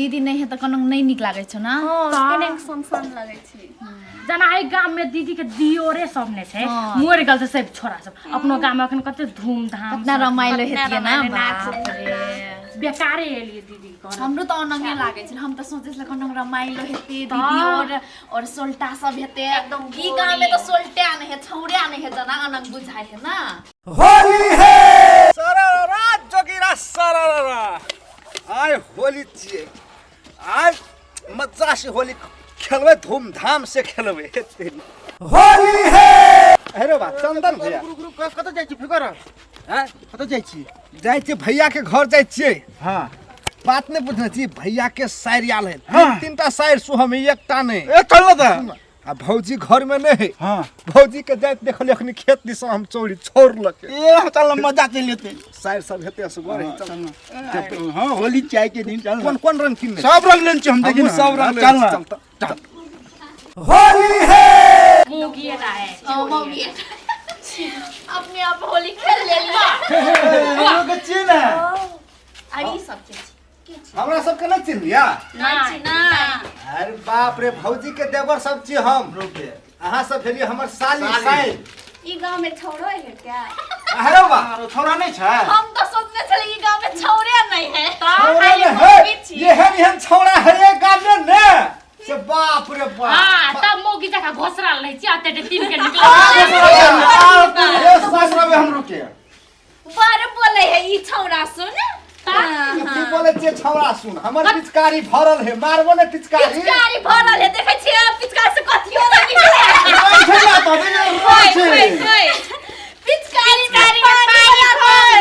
दीदी नहीं है तऽ कोनो नहीं नीक लागै छौ ना। हाँ, कने सुनसान लगै छै। जेना एहि गाम में दीदी के दियोरे सब ने छै। हाँ। मरि गेल छै सब छोरा सब। अपनो गाम में अखन कते धूमधाम कितना से। रमाइलो कतना हेतियै ना। रमाइलो, नाच। बाप रे, बेकारे एलियै दीदी घर। हमरो तऽ ओनाहिये लागै छै। हम तऽ सोचै छलै कोनो रमाइलो हेतै दीदी और सोल्टा सब हेतै। एकदम ई गाँव में तऽ सोल्टा नहीं है, छौड़िया नहीं है, जना अनंग बुझाइ है ना। होली है, सरारा जोगिरा सरारा। आइ होली छियै, आइ मजा से होली खेलबै, धूमधाम से खेलबै। होली है। हेरो बा चंदन भैया। कतऽ जाइ छी फिकर? हैं? कतऽ जाइ छी? जाइ छियै भैया के घर जाइ छियै। हाँ। बात नहि बुझने छी, भैया के साइर आयल है। हाँ। तीन तीनटा साइर सुहम, एकटा नहि। ए चल न तऽ। आ भौजी घर में नहीं है। हाँ। भौजी के जाइत देखलियै अखनी खेत दिस, हम चौरी छोड़ लके। ए चल न, मजा चलि जेतै। साइर सब हेतै असगर है, चल। चल। हाँ, होली चाय के दिन चल न। कोन कोन रंग किनने? सब रंग लेने छी हम, देखी हमहूँ न। सब रंग चल लेने न। छी, चल तऽ, चल। होली है। मूंगी एना है। ओ मम्मी अपने आप होली खेल लेलियै। हमरो के छी ने। आ ई सब के छी? हमरा सबके नहि चिन्हलिया? नहि छी ना। अरे बाप रे, भौजी के देवर सब छी हम। अहाँ सब भेलियै हमर साली। साली। साइर। ई गांव में छौड़ो है क्या? अरे बा आरो छौड़ा नहि छै? हम तऽ सोचने छलियै ई गाँव में छौड़े नहीं है। छौड़ा ने है, एहन एहन छौड़ा है ये गाँव में ने से बाप रे बाप। हाँ, तब मौगी जकाँ घोसराल रहै छी, अते टीम के निकल। ए सास रहे हमरो के। बड़ बोले है ई छौड़ा सुन। की बोले छियै छौड़ा सुन? हमर पिचकारी भरल है, मारबो ने पिचकारी। पिचकारी भरल है, देखै छियै पिचकारी से कथियो नहीं निकले है। रहै छै ना तऽ, देखियौ, रहै छै। पिचकारी में पानी भरल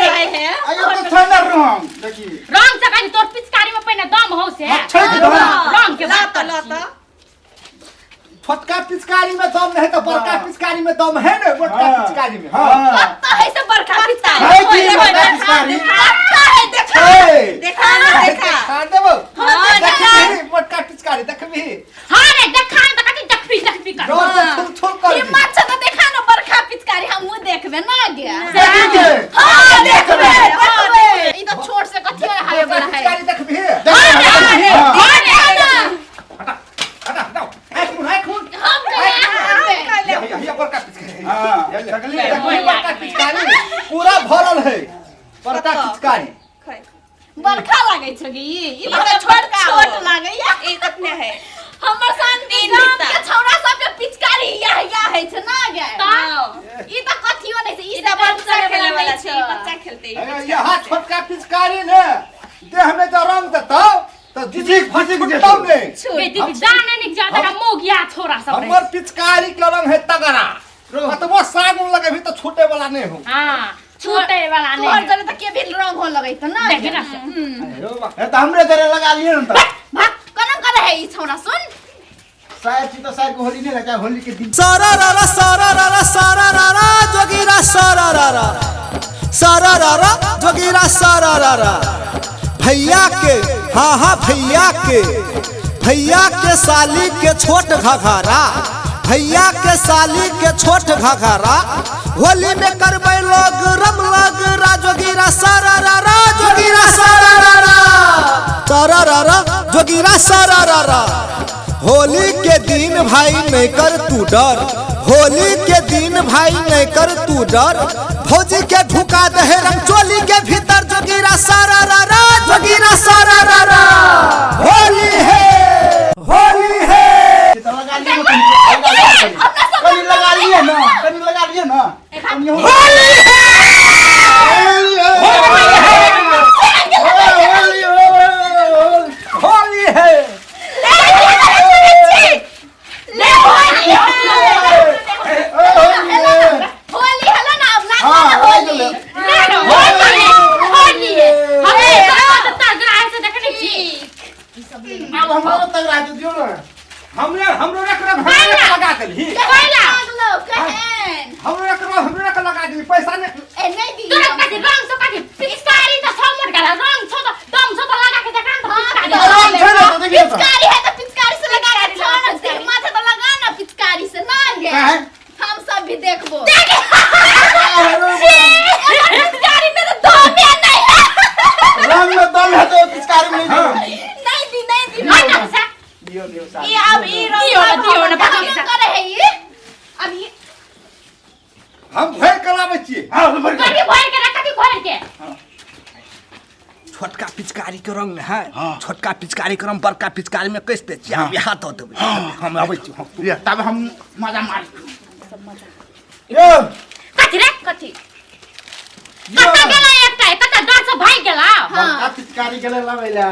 रहे है। आइयो तऽ छै ने रंग, देखी। रंग से कहीं तोर पिचकारी में पहिने दम हौ से। हाँ, छै कि दम? रंग के बात लत लत। छोटका पिचकारी में दम नहीं तो बड़का पिचकारी में दम है ने, मोटका हाँ। पिचकारी में। हाँ। हाँ। कत्ता है से बड़का पिचकारी? है की बड़का पिचकारी? कत्ता है देखा। छै। देखा ना, देखा। देखा देबो। हाँ, देखबही मोटका पिचकारी देखबही? हाँ रे, देखा ने तऽ कथी देखबी देखबी कर। डर से छुल छुल कर दी। हिम्मत छै तऽ देखा ना बड़का पिचकारी, हमहूँ देखबे ना गया। देखी के? हाँ, देखबे देखबे। ई तऽ छोट से कथियो हावे मोटका वाला है। पिचकारी देखबही? हाँ। देखा ना। हटा हटा हटाओ, आँख मुन, आँख मुन। हम कहले। हिया, हिया, हिया, बड़का पिचकारी। हाँ, हिया, देखलियै? देखबही बड़का पिचकारी? पूरा भरल है बड़का पिचकारी। बरखा लागै छै गे ई। ई तऽ छोट छोट लागैया। ई कतने है? हमर शांति तीन गाम हिस्सा। के छौड़ा सब के पिचकारी या या है छै ना गे। ई तऽ कथियो नहीं छै। ई ई तऽ सब बच्चा खेले वाला नहीं छै, ई बच्चा खेलते ई। अरे यहाँ छोटका पिचकारी ने देह में जो रंग देतौ तऽ झिझिक झिझिक झिझिक छुटतौ जेतौ। ने। गे दीदी, जाने नहीं जाता का मौगिया छोरा सब रहै। हमर पिचकारी के रंग है तगड़ा, कतबो साबुन लगेबही तऽ छूटे वाला नहीं हो। हाँ, छूटे वाला तोहर नहीं। जरे तऽ के भी रंग हो लगै त ना। देखी ना से। अरे बा। ए तऽ हमरे जरे लगा लियै ने तऽ। भाग, कोना करे है ई छौड़ा सुन। सायर छी तऽ सायर के होली नहि लगा, होली के दिन। सारा रा रा सारा रा रा सारा रा रा जोगीरा सारा रा रा सारा रा रा जोगीरा सारा रा रा। भैया के, हाँ हाँ, भैया के साली के छोट घघरा, भैया के साली के छोट घघरा, होली में करबै लोग रम लग रा जोगीरा सारा रा रा जोगीरा सारा रा रा सारा रा रा जोगीरा सारा रा रा। होली के दिन भाई नहीं कर तू डर, होली के दिन भाई नहीं कर तू डर, भौजी के ढुका दहे रंग चोली के भीतर जोगीरा सारा रा रा जोगीरा सारा रा रा। होली है, होली है। तऽ लगा लियै ने कनि, लगा लियै कनि। कनि लगा लियै ने, कनि लगा लियै ने। कनि होली है। होली है, होली है। ले होली है। होली है। होली हेलो ना, अब लागल हाँ, ना होली। लागल। होली होली है। हमे तो तगड़ा है से। पिचकारी के रंग में है, छोटका पिचकारी के रंग बड़का पिचकारी में कैसे दे छी, आब यहाँ दऽ देबै। हम अबै छी, हम। ये तब हम मजा मार यो। कथी रे? कथी? कतऽ गेला एकटा? कतऽ डर से भागि गेला? बड़का पिचकारी गेलै लबैला।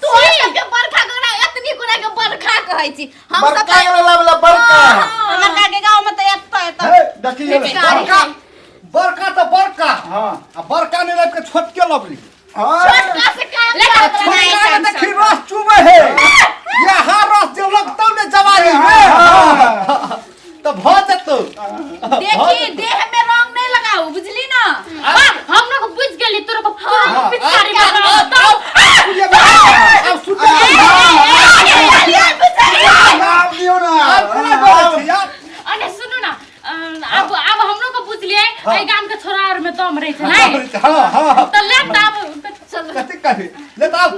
तू सबके बरखा गोरा एतनी गोरा के बरखा कहै छी हम सब। बड़का गेलै लबैला बड़का। हमरा काके गाँव में तऽ एतऽ एतऽ हे देखी गेलै। बड़का बड़का तऽ बड़का। हाँ। आ बड़का नहि लबके छोटके लबली। हाँ। छोटका से काम लेकिन चलत छोटका नहीं। में देखी रस चुबै है, यहाँ रस जे लगतौ ने जवानी में तऽ भऽ जेतौ। देखी, देह में रंग नहीं लगाऊ, बुझली ना? हम लोग बुझ गेली तोरा को पूरा पिचकारी में रंग दौ। आब सुते। नाम दियौ ना। आब कोना डरै छी यार? अने सुनू ना, अब अब हम लोग को बुझलिए एहि गाम के छोरा आर में दम रहे छै नहीं? हाँ हाँ। तऽ ले तऽ आब कथी कही ले तऽ आब।